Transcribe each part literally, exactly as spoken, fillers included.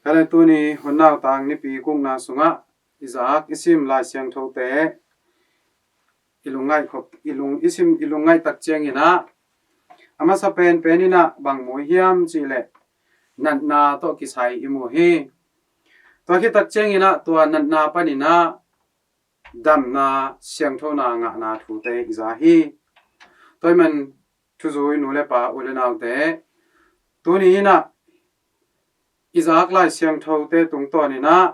Tua leh tuni hun nautang nipi gukna sungah i zak i sim Lai Siangthote i lungngaih khop, i lung, i sim, i lungngaih tak ciangin ah, a masa penpen in ah bang mu hiam cih leh natna tawh kisai i mu hi. Tua khit tak ciangin ah tua natna panin ah damna siangthona ngahna thute i za hi. Tua ahih man thuzui nu le pa, u le naute, tuni in ah i zak Lai Siangthote tungtawn in ah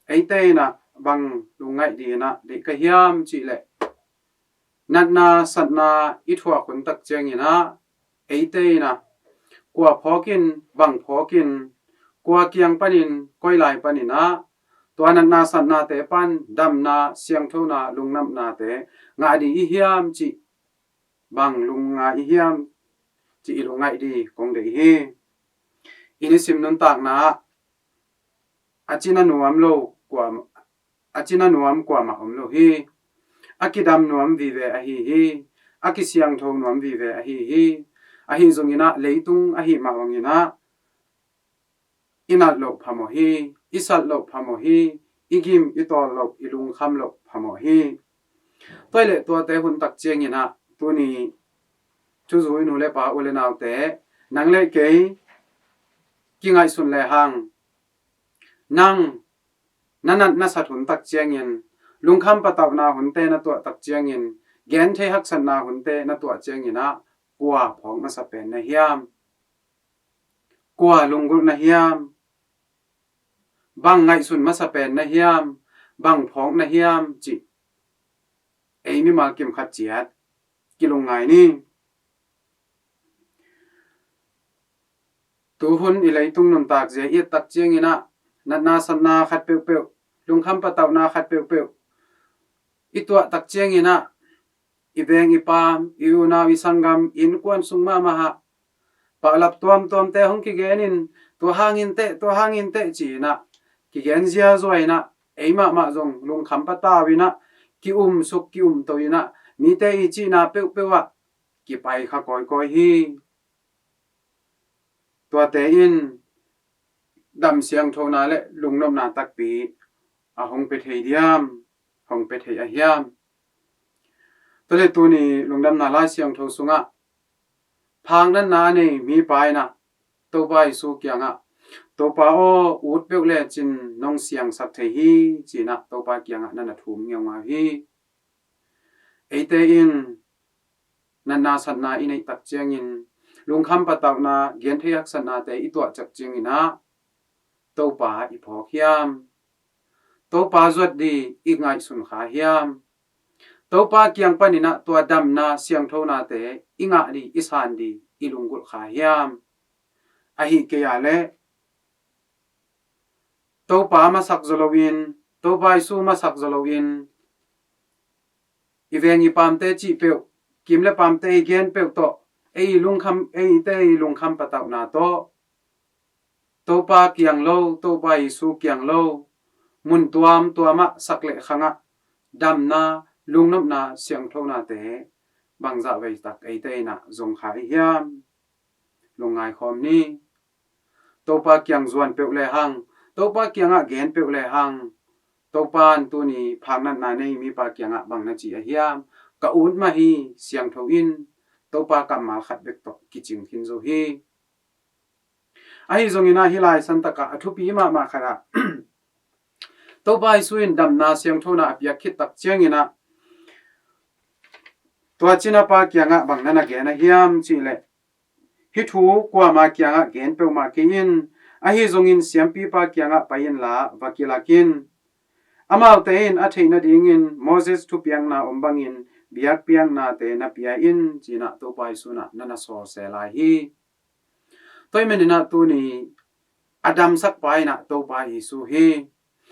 eite in ah bang lungngaih ding in ah deih ka hiam cih leh, natna satna i thuak hun tak ciangin ah eite in ah kua phawk in, bang phawk in, kua kiang panin, koi lai panin ah tua natna satnate pan damna siangthona lungnopnate ngah ding i hiam cih, bang lungngaih i hiam cih i lungngaih ding kong deih hi. I nisim nuntakna ah a cina nuam lo kua, a cina nuam kuamah om lo hi. A kidam nuam vive ahi hi. A kisiangtho nuam vive ahi hi. Ahi zongin ah leitung ahih mah bangin ah i nat loh phamawh hi, i sat loh phamawh hi, i gim i tawl loh, i lungkham loh phamawh hi. Tua ahih leh tuate hun tak ciangin ah tuni thuzui nu le pa, u le naute, nang le kei kingaihsun lehang, nang na nat na sat hun tak ciangin, lungkham patauhna hunte na tuah tak ciangin, genthei haksatna hunte na tuah ciangin ah kua phawk masa pen na hiam? Kua lunggulh na hiam? Bang ngaihsun masa pen na hiam? Bang phawk na hiam cih ei mimal kim khat ciat kilungngai ni. Tuhun i leitung nuntak zia i et tak ciangin ah, natna satna khat peuhpeuh, lungkham patauhna khat peuhpeuh i tuah tak ciangin ah, i veng i paam, i unau i sanggam, i innkuan sung mahmah ah paulap tuamtuamte hong kigen in, tua hangin teh, tua hangin teh ci-in ah kigen ziazua in ah, ei mahmah zong lungkham patau in ah, ki-umsuk ki-umto in ah, mite i cihna peuhpeuh ah kipai kha kawikawi hi. Tuate in dam siangthona le lungnopna takpi a hong pia thei diam? Hong pia thei a hiam? Tua leh tuni Lungdamna Lai Siangtho sungah phaknatna a nei mipa in ah Topa Jesu kiangah, "Topa aw, ut peuh lecin nong siangsak thei hi," ci-in ah Topa kiangah na na thum ngeungau hi. Eite in natna satna i neih tak ciangin, lungkham patauhna, genthei haksatnate i tuah tak ciangin ah Topa i phawk hiam? Topa zuat ding i ngaihsun kha hiam? Topa kiang panin ah tua damna siangthonate i ngah ding, i san ding i lunggulh kha hiam? Ahih kei a leh Topa masak zaw loin, Topa Jesu masak zaw loin, i veng i paamte cih peuh, kiim le paamte i gen peuh tawh, ei i lungkham, eite i lungkham patauhna tawh, Topa kiang lo, Topa Jesu kiang lo, mun tuamtuam ah, sak le khang ah damna, lungnopna siangthonate bangzah veitak eite in ah zong kha i hiam? Lungngai khawm ni. Topa kiang zuan peuh lehang, Topa kiangah gen peuh lehang, Topa in tuni phaknatna nei mipa kiangah bang na ci a hiam? "Ka ut mah hi, siangtho in," Topa kammal khat bek tawh kicing khin zo hi. Ahi zongin ah hih Lai Santak ah a thupi mahmah khat ah Topa Jesu in damna siangthona a piak khit tak ciangin ah tua cinapa kiangah bang na na gen a hiam cih leh, "Hih thu kuama kiangah gen peuhmah kei in, ahi zongin siampipa kiangah pai inla va kilak in. Amaute in a theih nadingin Moses thupiakna om bangin biakpiaknate na pia in," ci-in ah Topa Jesu in ah na na sawl se lai hi. Tua ahih manin ah tuni a damsakpa in ah Topa Jesu hi.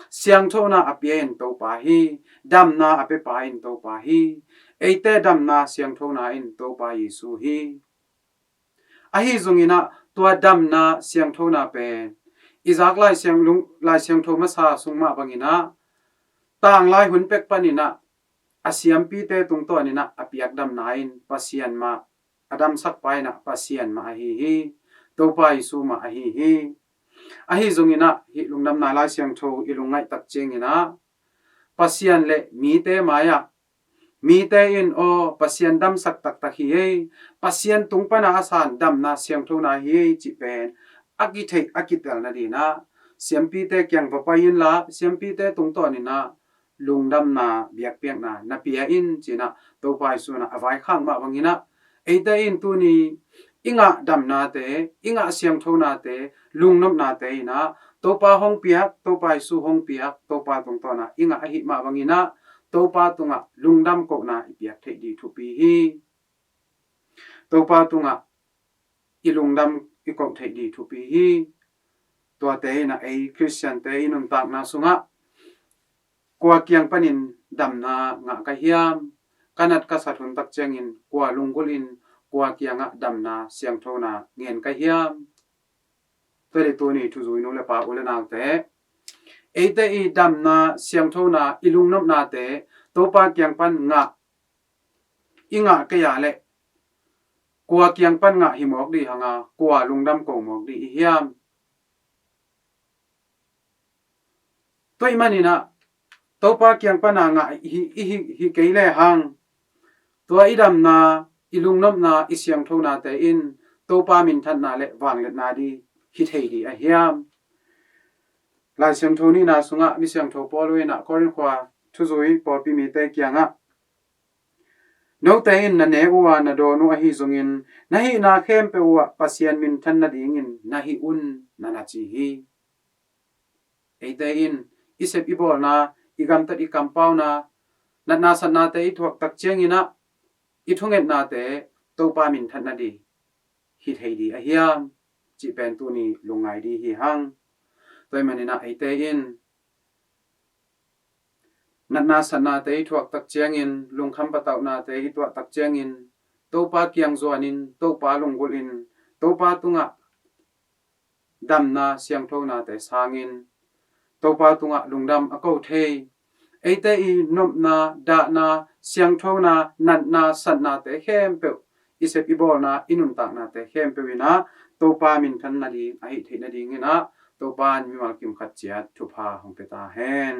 Siangthona a pia in Topa hi. Damna a piapa in Topa hi. Eite damna siangthona in Topa Jesu hi. Ahi zongin ah tua damna siangthona pen i zak Lai Siang lung, Lai Siangtho masa sung mah bangin ah tanglai hun pek panin ah a siampite tungtawnin ah a piak damna in Pasian mah, a damsakpa in ah Pasian mah ahi hi. Topa Jesu mah ahi hi. Ahi zongin ah hih lungdamna Lai Siangtho i lungngaih tak ciangin ah Pasian le mite mai-ah mite in aw Pasian damsak taktak hi ei, Pasian tung pana a san damna siangthona hi ei cih pen a kitheih a kitel nadingin ah siampite kiang va pai inla siampite tungtawnin ah lungdamna biakpiakna na pia in ci-in ah Topa Jesu in ah a vaikhak mah bangin ah eite in tuni i ngah damnate, i ngah siangthonate, lungnopnate in ah Topa hong piak, Topa Jesu hong piak, Topa tungtawn ah i ngah ahih mah bangin ah Topa tungah lungdam kohna i piak theih ding thupi hi. Topa tungah i lungdam i koh theih ding thupi hi. Tuate in ah ei Khristiante i nuntakna sungah kua kiang panin damna ngah ka hiam? Ka nat ka sat hun tak ciangin kua lunggulh in kua kiangah damna siangthona ngen ka hiam? Tua le tuni thuzui nu le pa u le naute, eite i damna siangthona i lungnopnate Topa kiang pan ngah i ngah kei a leh kua kiang pan ngah hi mawk ding hang a kua lungdam ko mawk ding i hiam? Tua ahih manin ah Topa kiang pana ngah hi, hi, hi, hi kei lehang tua i damna, i lungnopna, i siangthonate in Topa minthanna le vangliatna ding hi thei ding a hiam? Lai Siangtho nihna sungah mi siangtho Paul in ah Korin khua thuzui pawlpi mite kiangah note in na ne uh a na dawn uh ahi zongin na hihna khempeuh uh ah Pasian minthan nadingin na hih un na na ci hi. Eite in i sep i bawlna, i gamtat i kampauna, natna satnate i thuak tak ciangin ah i thungetnate Topa minthan nading hi thei ding a hiam? Cih pen tuni lungngai ding hi hang. Tua ahih manin ah eite in natna satnate i thuak tak ciangin, lungkham patauhnate i tuah tak ciangin Topa kiang zuanin, Topa lunggulhin, Topa tungah damna siangthonate sangin Topa tungah lungdam a ko thei, eite i nopna, dahna, siangthona, natna satnate khempeuh, i sep i bawlna, i nuntaknate khempeuh in ah Topa minthan nading a hih theih nadingin ah Topa in mimal kim khat ciat thupha hong pia ta hen.